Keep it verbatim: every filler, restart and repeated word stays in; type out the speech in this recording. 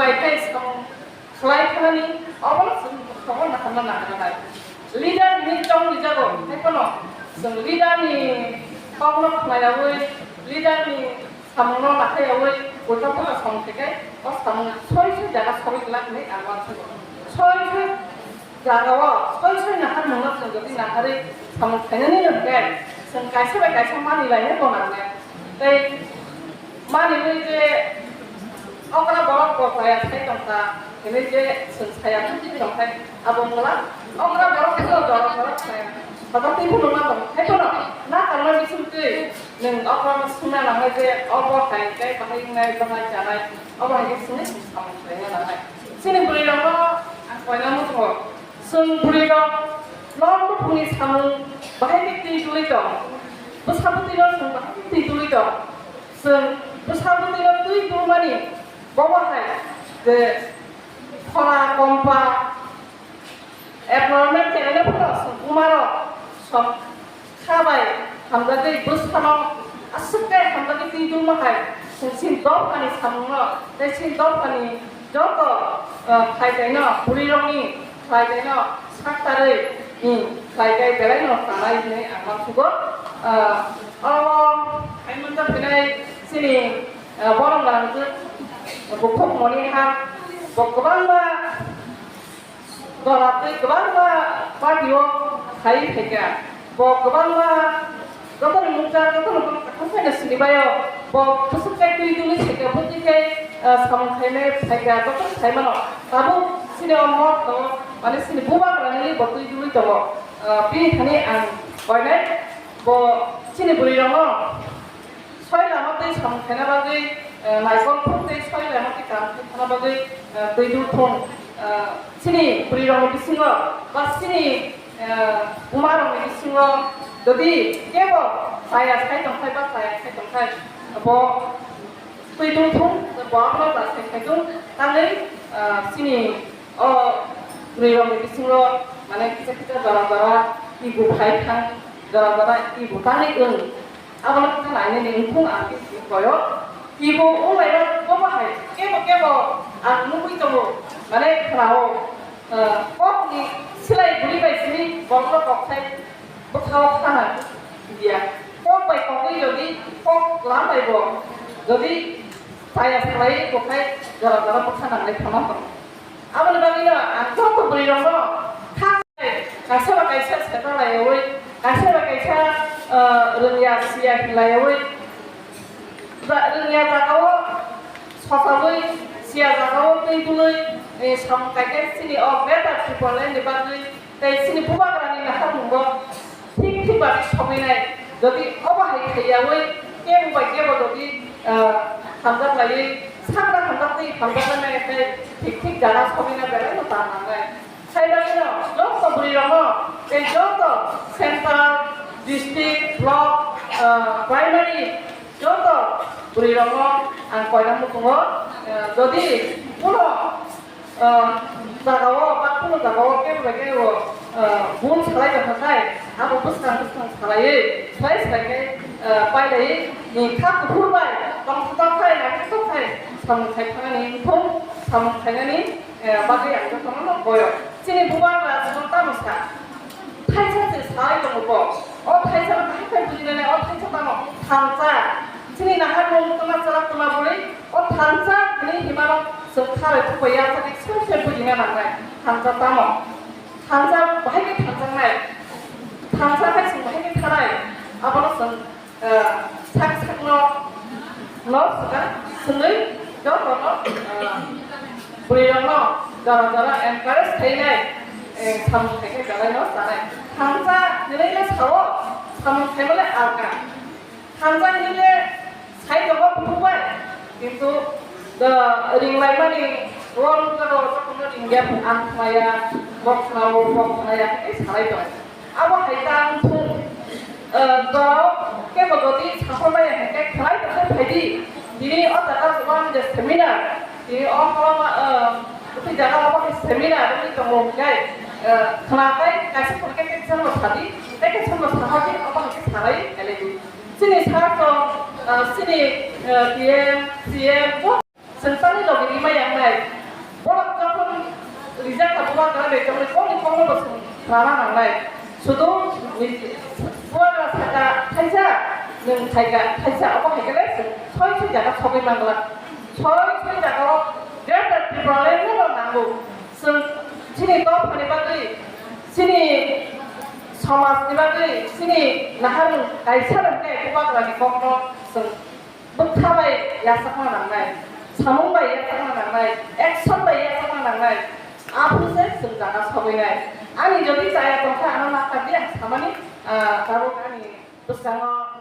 Bai khe samung khlai khlani obono chwng khobor naharna naharnai. Leader ni chong ni jago, hai phano chwng leader ni kokno khnaiyawi, leader ni samungno nakhaiyawi, ulta phano samung khe khe o samung soi soi jaga sogwi glak hinwi ang uansukgo. Soi soi jagao soi soi naharmungno chwng jodi naharwi samung khainani hwnkhe chwng kaisa bai kaisa mani lainai bo nangnai. Tei mani wi je okra borok bo chaya sai tongkha, hinwi je chwng saya thangwi tongkha, abo wngkha okra borok khe jora borok saya. Kotor twi phunukma tong, hai phano na tangma bising twi nwng okra no swngna nangnai je obo hai khe bahai wngnai, bahai chanai, obo hai khe swngwi samung khlaina nangnai. Chini bwrwi rokno ang koina muchungo. Chwng bwrwi rok nok buphungni samung bahai khe twi dulwi tong. Bwsa bwtwi no chwng bahai khe twi dulwi tong. Chwng bwsa bwtwi no twi dulmani bobo hai je khora kompa environment khe ene phano chwng buma rok som Kha bai hamjagwi bwsano aswk khe hamjagwi twi dulma hai chwng chini dophani samungno tei chini dophani joto, ah, phaikaino bwrwirokni phaikaino saktarwi, hmm, phaikhe belaino tanai hinwi ang uansukgo. Ah, oro hai manjak phinai chini, ah, borok gwnangjwk bukhuk Moni ha bo kwbangma Jora tei kwbangma party o khai phaikha. Bo kwbangma jotoni mungsa, jotoni borok kathang phaino sinibaio. Bo bwswk khe twi dulwi phaikha, bwtwi khe, ah, samung khainai phaikha, jotoni khai mano. Tabuk chini o motto, mane chini bubagrani bo twi dulwi tongo. Ah, bini thani ang koinai bo chini bwrwirokno Soi lama tei samung khaina bagwi, eh, naikol phung tei soi lama tei kaam khaina bagwi, eh, twi dul thung. Eh, chini bwrwirokni bisingo ba chini, eh, bumarokni bisingo jodi kebo chaya sai tongkhai ba chaya khai tongkhai, bo twi dul thung, bo abono ta sai khai thung, tangwi, eh, chini o bwrwirokni bisingo mane kisa kisa jora jora ibu phai thang, jora jora ibu tangwi wng. Abono kha lainani wngkung ang khe koyo. Ibo wnglaima bobo hai kebo kebo ang nugwi tongo, mane khnao, eh, kokni silai bwrwi bai simi borokno kok sai bwkhao khana dia. Kok bai kokwi jodi kok lam bai bo jodi chaya salai bo khai jora jora bwkha nangnai khama tongo. Aboni bagwino ang joto bwrwirokno kha kaisa ba kaisa seta laiwi, kaisa ba kaisa, ah, rwngya siya hinlaiwi, ba rwngya jagao sosawi, siya jagao twi dului, eh, samung kaikai chini o greater Tipraland ni bagwi tei chini bubagrani naharmungo Thik thik bagwi sogwinai. Jodi obo hai khaiyawi kebo bai kebo jodi, ah, hamjak laiwi sakra hamjak tei hamjaknai maya khe thik thik jaga sogwina belai no ta nangnai. Sai bagwino joto bwrwi rokno tei joto central, district, block, ah, primary joto bwrwi rokno ang koina muchungo, ah, jodi kuno Ah, jagao, ba kuno jagao kebo bai kebo, ah, bul salai tongkha khai, abo bwskang bwskang salaiwi, slai slai khe, ah, pailaiwi, ni kha kuphur bai tongthok khai, naithok khai, samung khai thangnani wngthung, samung khainani, eh, bagwi ang jotono no boyo. Chini bubagra jibon tamo sa. Thaisa se sai tongo bo. O thaisa no kaham khe bujinani, o thaisa tamo thansa. Chini naharmung tongma chwla tongma bwrwi o thansa hinwi himano chwng kharwi thupai ya, chakhe soi soi bujina nangnai. Thansa tamo? Thansa bahai khe thanjaknai. Thansa khai chwng bahai khe thanai. Abono chwng, eh, sak sakno no swkang swngwi jotono, eh, bwrwirokno jora jora encourage khainai, eh, samung khaikhe belaino chanai. Thansa hinwi le sao, samung khaimale alka. Thansa hinwi le sai tongo bukhuk bai, kintu, eh, ringlaimani rwng jora jotono ringya ang khnaya, bok khnao, bok khnaya hinwi salai tongo. Abo hai ta wngthung, eh, borok kebo jodi saphor maya hinkhe khlai tongkhe phaidi. Tini o jaga one day seminar, tini o horo, eh, bwtwi jaga obo hai seminar wngwi tongo hinkhe, eh, khna khai kaisa phone khe kaisa no sadi, tei kaisa no sahadi obo hai khe salai khailai di. Chini sir tong, eh, chini, eh, P M, C M, bo Chwng tani logi rima yangnai. Borok jokhon rijak kha bubagra bai tongwi kokni kokno bo chwng rana nangnai. Sudu bubagra saka thaisa, nwng thaika thaisa, obo hai khe le chwng soi soi jaga sogwi mangla. Soi soi jaga o Greater Tipraland no nango. Chwng chini dophani bagwi, chini somajni bagwi, chini naharmung kaisa rwngkhe bubagrani kokno chwng bwkha bai yachakna nangnai, samung bai yachakna nangnai, action bai yachakna nangnai, aphuru se chwng jaga sogwinai. Ani jodi chaya tongkha, ano nakha di ang samani, ah, tabuk ani bwskango